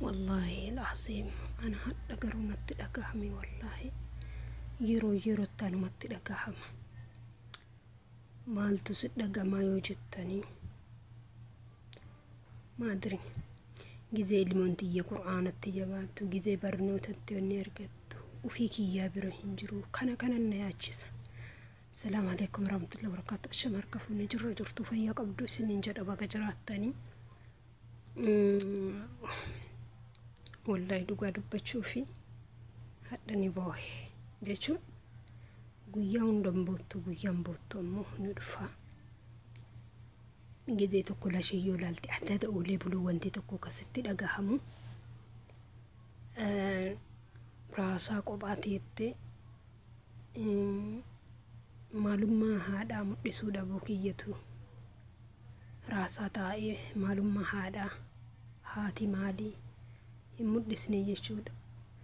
Wallaahi al'aziim ana hadha garuu natti dhagahame wallaahi yeroo yerootti anumatti dhagahama. Maaltu si dhagamaa yoo jettanii maadri gizee ilmoon tiyya qur'aanatti jabaattu gizee barnootatti wanni argattu ufii kiyyaa bira hin jiru kana kanan na yaachisa. Salaamu alaikum warahmatullahi wabarakatuh. Ashama harka fuunee jirra jirtu fayyaa qabdu isiniin jedha baga jiraattanii. Wallahi dhugaa dubbachuu fi hadha ni boohe jechuun guyyaa hundan boottu guyyaan boottu ammoo ni dhufa. Gizee tokko lashee yoo ilaalte adda oolee buluu wanti tokko akkasitti dhagahamu. Raasaa kophaa teettee maalummaa haadhaa mul'isuu dhabuu kiyyatu raasaa taa'ee maalummaa haadhaa haati maalii hin mul'isne jechuudha.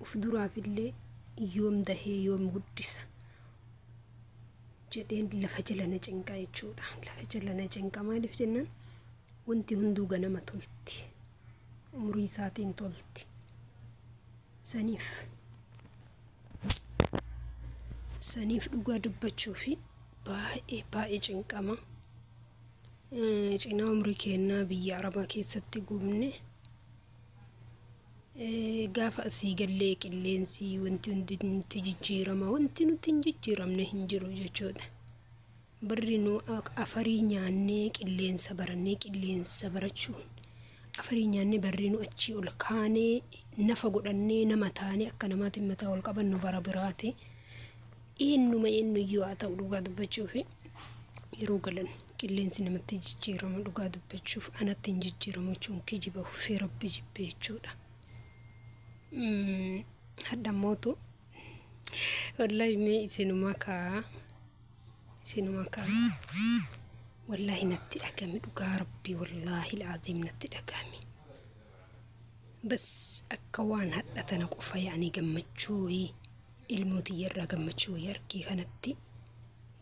Uf duraafillee yoom dahee yoom guddisa jedheen lafa jala na cinqa jechuudha. Lafa jala na cinqa maaliif jennaan wanti hunduu ganama tolti. Umurii isaatiin tolti. Saniif saniif dhugaa dubbachuu fi baay'ee baay'ee cinqama. Cinaa umrii keennaa biyya arabaa keessatti gubne gaafa asii gallee qilleensi wanti hundi nutti jijjiirama wanti nutti hin jijjiiramne hin jiru jechuudha. Barri nu afarii nyaannee qilleensa barannee qilleensa barachuun afarii nyaannee barri nu achii ol kaanee nafa godhannee nama taanee akka namaatiin mataa ol qabannu bara biraati. Eenyuma eenyuyyuu haa ta'u dhugaa dubbachuufi yeroo galan qilleensi namatti jijjiirama dhugaa dubbachuuf anatti hin jijjiiramu jechuun kijiba hufee rabbi jibbe jechuudha. Hadha mootu wallahi mee isinumaa kaa isinumaa kaa wallahi natti dhagame dhugaa rabbi wallahi al'aziim natti dhagame. Bas akka waan hadha tana qofa yaani gammachuu wayii ilmoo tiyyarraa gammachuu wayii argee kanatti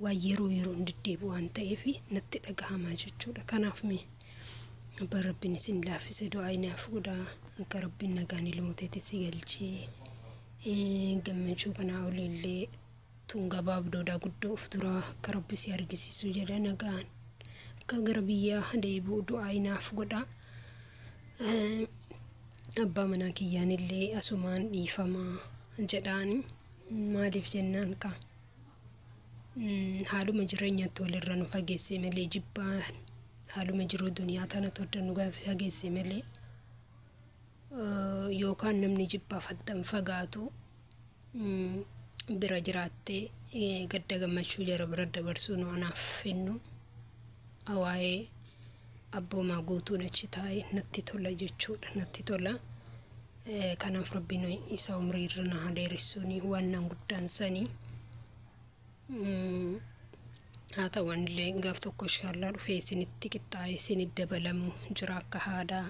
waan yeroo yeroon deddeebi'u waan ta'eef natti dhagahamaa jechuudha. Kanaaf mee abbaan rabbiin isin laaffise du'aa inaaf godhaa akka rabbiin nagaan ilmoo teeti si galchee gammachuu kanaa oliillee tun gabaabdoodha guddoo of duraa akka rabbi si argisiisu jedha nagaan akka gara biyyaa deebi'u du'aa inaaf godhaa. Abbaa manaa kiyyaanillee asumaan dhiifamaa jedhaani maaliif jennaan ka haaluma jireenyatti walirra nu fageesse malee jibbaa haaluma jiruu duniyaa tanatu adda nu fageesse malee yookaan namni jibbaaf addan fagaatu bira jiraattee gadda gammachuu jara bira dabarsuu nu anaaf fennu waa'ee abboomaa guutuun achi taa'e natti tola jechuudha natti tola. Kanaaf rabbiin isa umrii irra na haa dheeressuuni waan nan guddaan sanii. Haa ta'u anillee gaaf tokko inshaallaa dhufee isinitti qixxaa'ee isinitti dabalamu jira akka haadhaa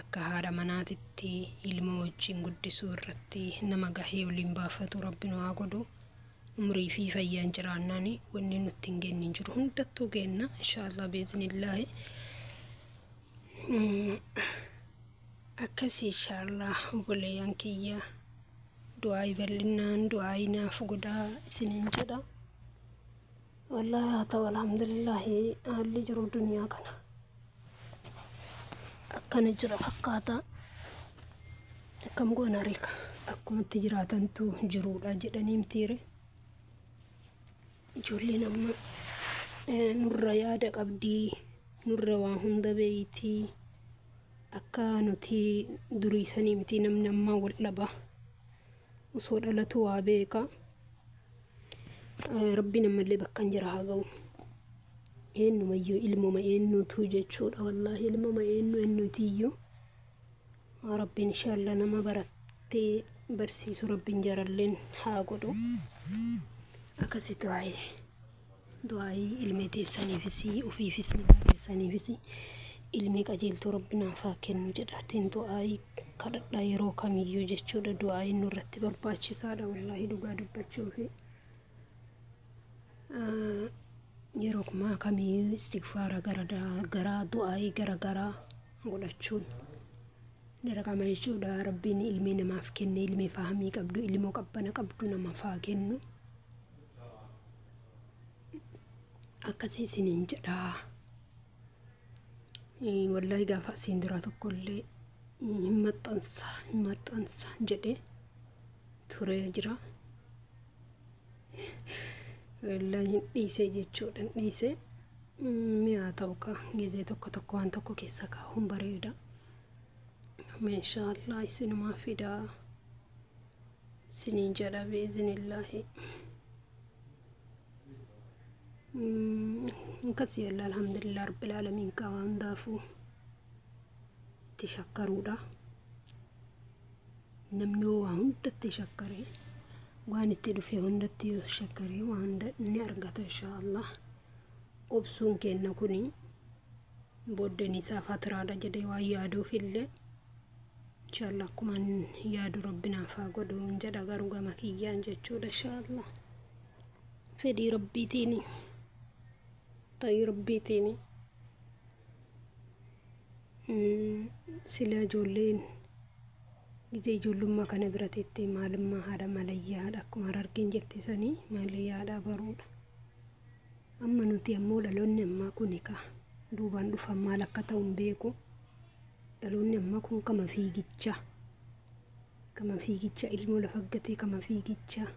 akka haadha manaatitti ilmoo wajjin guddisuu irratti nama gahee waliin baafatu rabbi nu haa godhu. Umrii fi fayyaan jiraannaan wanni nutti hin geenye hin jiru hundattuu geenna inshaallah biiznillaahi. Akkasii inshaallah obboleeyyan kiyya du'aayi bal'innaan du'aayi naaf godhaa isiniin jedha. Wallaahi haa ta'u alhamdulillaahi haalli jiru duniyaa kana akkana jira fakkaata. Akkam goona reeka akkumatti jiraatantu jiruudha jedhanii mitiire. Ijoolleen amma nurra yaada qabdii nurra waa hunda beeytii akka nuti durii sanii miti namni ammaa wal dhaba osoo dhalatu waa beeka. Rabbiin ammallee bakkan jira haa ga'u. Eenyumayyuu ilmuma eenyutu jechuudha wallaahi ilmuma eenyu eenyutiyyuu. Rabbiin inshallah nama barattee barsiisu rabbiin jaralleen haa godhu. Akkasitti waa'ee du'aayii ilmee teessaniifis ofiifis mataa keessaniifis ilmee qajeeltuu rabbi naaf haa kennu jedhaatiin du'aayii kadhadhaa yeroo kamiyyuu jechuudha. Du'aayiin nurratti barbaachisaadha wallaahi dhugaa dubbachuufi. Yeroo kumaa kamiyyuu istigfaara gara garaa du'aayii gara garaa godhachuun Dirqama jechuudha Rabbiin ilmee namaaf kenne ilmee fahamii qabdu ilmoo qabbana qabdu namaaf haa kennu. Akkasii isiniin jedha. Wallaahi gaafa asiin duraa tokkollee hin maxxansa hin maxxansa jedhee turee jira. Wallaahi hin dhiisee jechuudha hin dhiisee. Mi'aa ta'u kaa gizee tokko tokko waan tokko keessa kaa'uun bareeda. Inshaallah isinumaa fidaa isiniin jedha biizinillaahi. Akkasii yalla alhamdulillah rabbil aalamiin kaa waan hundaafuu itti shakkaruudha. Namni yoo waa hundatti shakkare waan itti dhufe hundatti yoo shakkare waan hunda ni argata inshaallah. Obsuun kenna kuni booddeen isaa fatiraadha jedhee waan yaaduuf illee inshaallah akkumaan yaadu rabbi naaf haa godhu jedha garuu gama kiyyaan jechuudha inshaallah. Fedhii rabbiitiini ta'ii rabbiitiini sila ijoolleen gizee ijoollummaa kana bira teettee maalummaa haadha malayyaadha akkuma harargeen jette sanii malayyaadha baruudha. Amma nuti ammoo dhaloonni ammaa kun ka duubaan dhufan maal akka ta'u hin beeku. Dhaloonni ammaa kun kama fiigichaa kama fiigichaa ilmoo lafa gatee kama fiigichaa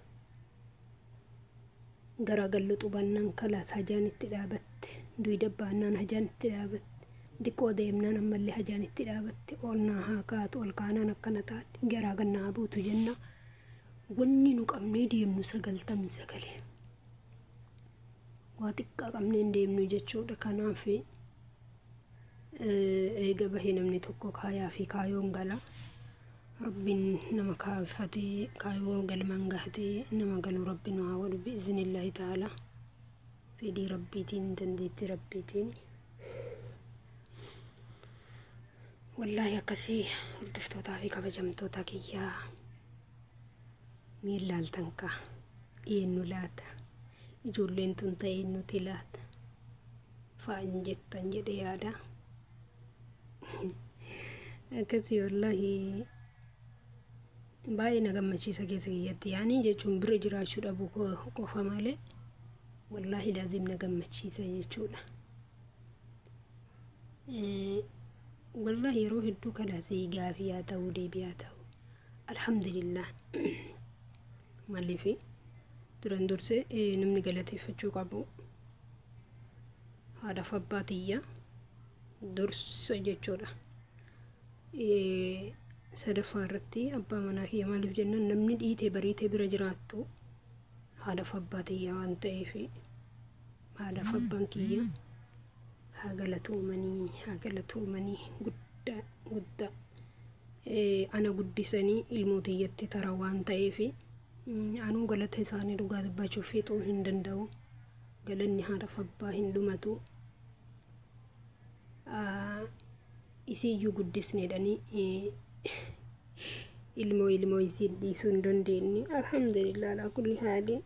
garagallu xubannaan kalaas hajaan itti dhaabatte duyda baannaan hajaan itti dhaabatte diqqoo deemnaan ammallee hajaan itti dhaabatte ol naa haa kaatu ol kaanaan akkana taatti garaa gannaa haa buutu jenna wanni nu qabnee deemnu 99 waa xiqqaa qabnee hin deemnu jechuudha. Kanaaf eega bahee namni tokko kaayaa fi kaayoon gala. Rabbiin nama kaafatee kaayoo galmaan gahatee nama galu rabbi nu haa godhu bi'iznillaahi ta'ala. Fedhii rabbiitiin dandeettii rabbiitiin. Wallaahi akkasii hordoftootaa fi kabajamtoota kiyyaa miin laaltan kaa eenyu laata ijoolleen tun ta'e eenyuti laata fa'aan jettan jedhe yaada. Akkasii wallaahi baay'ee na gammachiisa keessa kiyyatti yaanii jechuun bira jiraachuu dhabuu qofa malee wallaahi laazim na gammachiisa jechuudha. Wallaahi yeroo hedduu kalaasii gaafii haa ta'uu deebii haa ta'u alhamdulillah maaliif duran dursee namni galateeffachuu qabu haadhaaf abbaa tiyya dursa jechuudha. Sadaffaa irratti abbaa manaa kiyya maaliif jennaan namni dhiitee bariitee bira jiraattu haadhaaf abbaa tiyya waan ta'eef haadhaaf abbaan kiyya haa galatoomanii haa galatoomanii guddaa guddaa ana guddisanii ilmoo tiyyatti tara waan ta'eef anuu galata isaanii dhugaa dubbachuuf fixuu hin danda'u. Galanni haadhaaf abbaa hin dhumatu. Isiiyyuu guddisne jedhanii ilmoo ilmoo isii dhiisuu hin dandeenye. Alhamdulillah alaa kulli haali.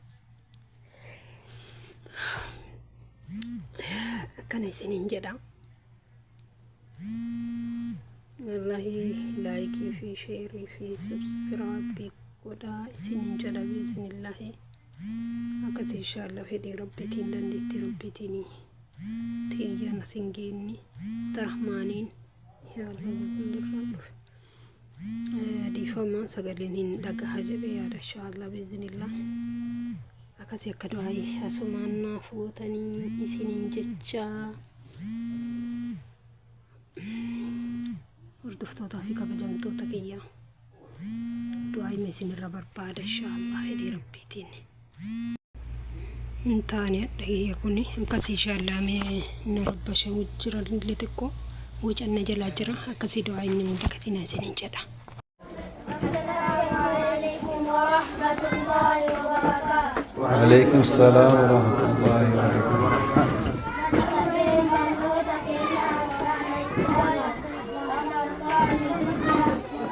Akkana isiniin jedha. Wallahi laayikii fi sheerii fi sabskiraabii godhaa isiniin jedha biiznillaahi. Akkas inshaallah fedhii rabbiitiin dandeettii rabbiitiin tiyyaan as hin geenye tarahmaaniin yaa Allah fuulduraan dhufe. Dhiifama sagaleen hin dhagaha jedhe yaada inshaallah biiznillah. Akkasii akka du'aayii asumaan naaf gootanii isiniin jechaa. Hordoftootaa fi kabajamtoota kiyyaa. Du'aayima isinirra barbaada inshaallah fedhii rabbiitiin. Hin taane hadha kiyya kuni akkasii inshaallah mee na rabbasha jira illee xiqqoo wacanna jalaa jira akkasii du'aa inni nu dagatina isiniin jedha. Assalaamu alaikum warahmatullahi wabarakatuh. Waalaikum salaam warahmatullahi wabarakatuh. Mata dureen barnoota keenyaa Qur'aana Islaamaa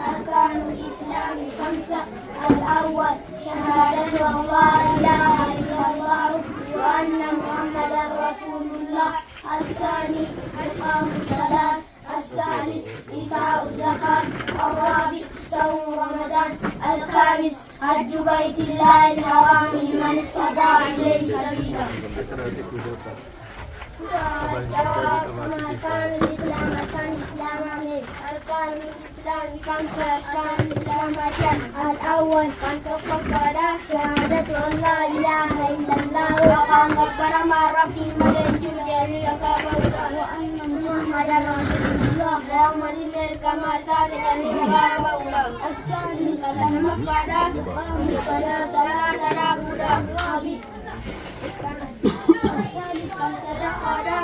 أركان الإسلام خمسة الأول شهادة أن لا إله إلا الله وأن محمدا رسول الله الثاني إقام الصلاة الثالث إيتاء الزكاة الخامس حج بيت الله الحرام لمن استطاع إليه سبيلا. أركان الإسلام. أركان الإسلام أركان الإسلام خمسة. أركان الإسلام 5. الأول kan tokkoffaadha شهادة أن لا إله إلا الله وقام ربنا ربي malee jiru jedhanii ragaa ba'uudha. وأن محمدا رسول الله Muhammadin ergamaa isaa jedhanii ragaa ba'uudha. الثاني kan lammaffaadha salaata dhaabuudha. الثالث kan sadaffaadha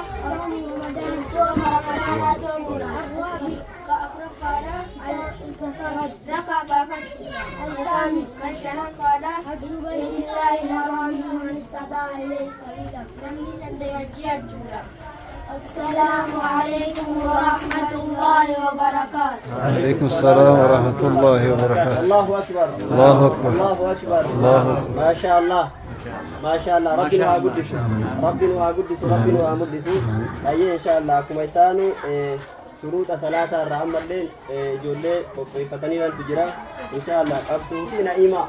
sooma Ramadaanaa soomuudha. الرابع ka afuraffaadha zakaa baafachuudha. الخامس kan shanaffaadha حج بيت الله الحرام لمن استطاع إليه سبيلا namni danda'e hajji hajjuudha. السلام عليكم ورحمة الله وبركاته. وعليكم السلام ورحمة الله وبركاته. الله أكبر. الله أكبر. الله أكبر. الله أكبر. ما شاء الله، ما شاء الله. Rabbi nu haa guddisu, Rabbi nu haa guddisu, Rabbi nu haa mul'isu. Baay'ee إن شاء الله akkuma ittaanu shuruuxa salaataa irraa ammallee ijoollee qopheeffatanii jirantu jira إن شاء الله. Qabsuu fi Na'iima.